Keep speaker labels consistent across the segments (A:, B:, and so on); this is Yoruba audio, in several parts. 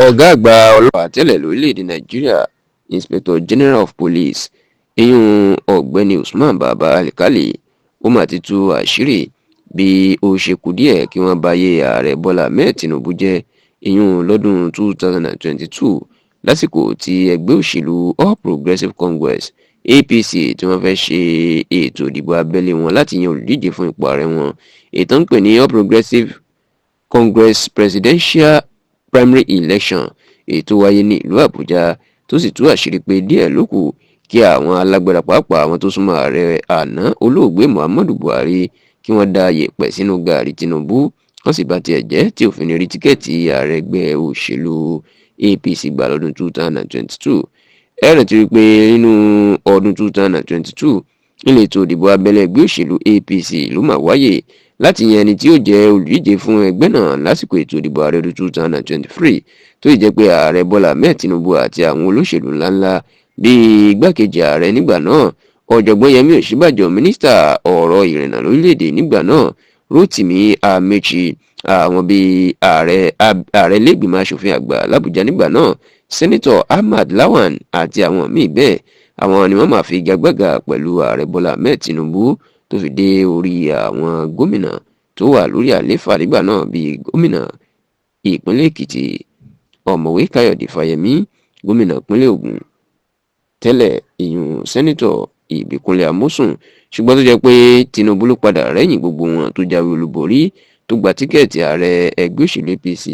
A: Ọ̀gá àgbà ọlọ́pàá tẹ́lẹ̀ lórílẹ̀‐èdè Nàìjíríà, Inspector General of Police, ìyún Ọ̀gbẹ́ni Usman Baba Alkali, ó mà ti tú àṣírí bí ó ṣe kù díẹ̀ kí wọ́n báyé Ààrẹ Bọ́lá Ahmed Tinubu jẹ́, ìyún lọ́dún 2022, lásìkò tí ẹgbẹ́ òṣèlú All Progressives Congress, APC, tí wọ́n fẹ́ ṣe ètò ìdìbò abẹ́lé wọn láti yan olùdíje fún ipò ààrẹ wọn, ètò ń pè ní All Progressives Congress Presidential Primary Election, èyí tó wáyé ní ìlú Àbújá, tó sì tú àṣírí pé díẹ̀ ló kù kí àwọn alágbára, pàápàá àwọn tó súnmọ́ ààrẹ àná, Olóògbé Muhammadu Buhari, kí wọ́n da yèèpẹ̀ sínú gàárì Tinubu, wọ́n sì bá tiẹ̀ jẹ́ tí òfin ní rí tíkẹ́ẹ̀tì ààrẹ ẹgbẹ́ òṣèlú APC gbà lọ́dún 2022. Ẹ rántí wípé nínú ọdún 2022 nílé, ètò ìdìbò abẹ́lé ẹgbẹ́ òṣèlú APC ló máa wáyé láti yan ẹni tí yóò jẹ́ olùdíje fún ẹgbẹ́ náà lásìkò ètò ìdìbò ààrẹ ọdún 2023, tó sì jẹ́ pé Ààrẹ Bọ́lá Ahmed Tinubu àti àwọn olóṣèlú ńláńlá bíi igbákejì ààrẹ nígbà náà, Ọ̀jọ̀gbọ́n Yẹmí Ọ̀ṣínbàjò, mínísítà ọ̀rọ̀ ìrìnnà lórílẹ̀‐èdè nígbà náà, Rotimi Amechi, àwọn bíi ààrẹ lẹ́gbìmọ̀ asòfin àgbà làbújá nígbà náà, Senator Ahmad Lawan, àti àwọn míì bẹ́ẹ̀, àwọn ni wọ́n máa fi gagbága pẹ̀lú Ààrẹ Bọ́lá Ahmed Tinubu, tó fi dé orí àwọn gómìnà tó wà lórí àlééfà nígbà náà, bíi gómìnà ìpínlẹ̀ Èkìtì, Ọ̀mọ̀wé Káyọ̀dé Fáyẹmí, gómìnà ìpínlẹ̀ Ògùn tẹ́lẹ̀, ìyún Senator Ìbíkúnlẹ̀ Amósùn. Ṣùgbọ́n tó jẹ́ pé Tinubu ló padà rẹ́yìn gbogbo wọn, tó jáwé olúborí, tó gba tíkẹ́ẹ̀tì ààrẹ ẹgbẹ́ òṣèlú APC,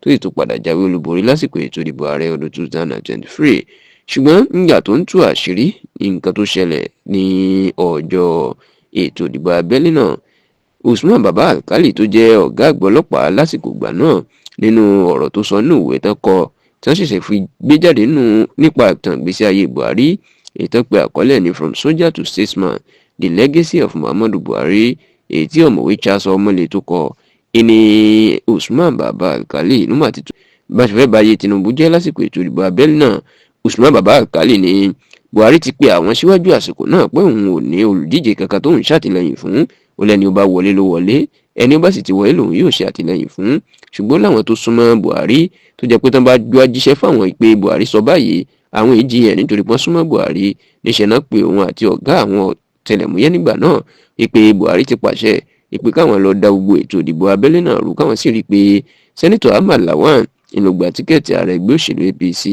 A: tó sì tún padà jáwé olúborí lásìkò ètò ìdìbò ààrẹ ọdún 2023. Ṣùgbọ́n nígbà tó ń tú àṣírí nǹkan tó ṣẹlẹ̀ ní ọjọ́ ètò ìdìbò abẹ́lé náà, Usman Baba Alkali, tó jẹ́ ọ̀gá àgbà ọlọ́pàá lásìkò ìgbà náà, nínú ọ̀rọ̀ tó sọ nínú ìwé tán kọ tí wọ́n ṣẹ̀ṣẹ̀ fi gbé jáde nínú nípa ìtàn ìgbésí ayé Buhari, èyí tó pe àkọlé ní "From Soldier to Statesman: The Legacy of Muhammadu Buhari", èyí tí Ọ̀mọ̀wé Charles Ọmọlé tó kọ, ìní Usman Baba Alkali ló mà ti tó bá ṣe fẹ́ báyé Tinubu jẹ́ lásìkò ètò ìdìbò abẹ́lé náà. Usman Baba Alkali ní Buhari ti pe àwọn síwájú àsìkò náà pé òun ò ní olùdíje kankan tóun ṣàtìlẹ́yìn fún. Ó lẹ́ni ó bá wọlé ló wọlé, ẹni ó bá sì ti wọlé lòun yóò ṣe àtìlẹ́yìn fún. Ṣùgbọ́n láwọn tó súnmọ́ Buhari, tó jẹ́ pé tán bá gbọ́ jíṣẹ́ fáwọn pé Buhari sọ báyìí, àwọn èjì yẹn, nítorí pọ́n súnmọ́ Buhari, níṣẹ́ náà pé òun àti ọ̀gá àwọn ọ̀tẹlẹ̀múyẹ́ nígbà náà wípé Buhari ti pàṣẹ ìpè káwọn lọ da gbogbo ètò ìdìbò abẹ́lé náà rú, káwọn sì rí i pé Senator Ahmad Lawan ló gba tíkẹ́ẹ̀tì ààrẹ ẹgbẹ́ òṣèlú APC.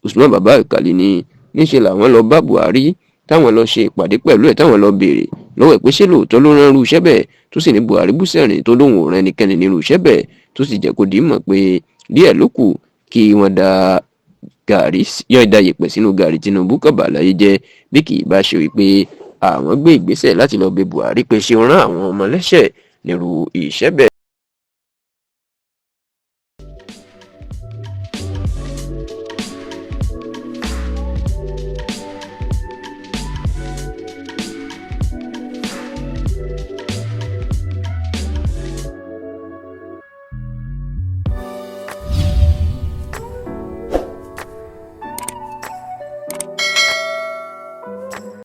A: Usman Baba Alkali ní níṣẹ́ làwọn lọ bá Buhari, táwọn lọ ṣe ìpàdé pẹ̀lú ẹ̀, táwọn lọ béèrè lọ́wọ́ ẹ̀ pé ṣé lóòótọ́ ló rán irú iṣẹ́ bẹ́ẹ̀, tó sì ní Buhari bú sẹ́rìn, tó lóun ò rán ẹnikẹ́ni nírú iṣẹ́ bẹ́ẹ̀, tó sì jẹ́ kó di mọ̀ pé díẹ̀ ló kù kí wọ́n da gàrí yọ ìdá yèpẹ̀ sínú gàrí Tinubu kọ̀bà láyé jẹ́, bí kì í bá ṣe wípé àwọn gbé ìgbésẹ̀ láti lọ bẹ Buhari pé ṣé ó rán àwọn ọmọ lẹ́sẹ̀ nírú iṣẹ́ bẹ́ẹ̀.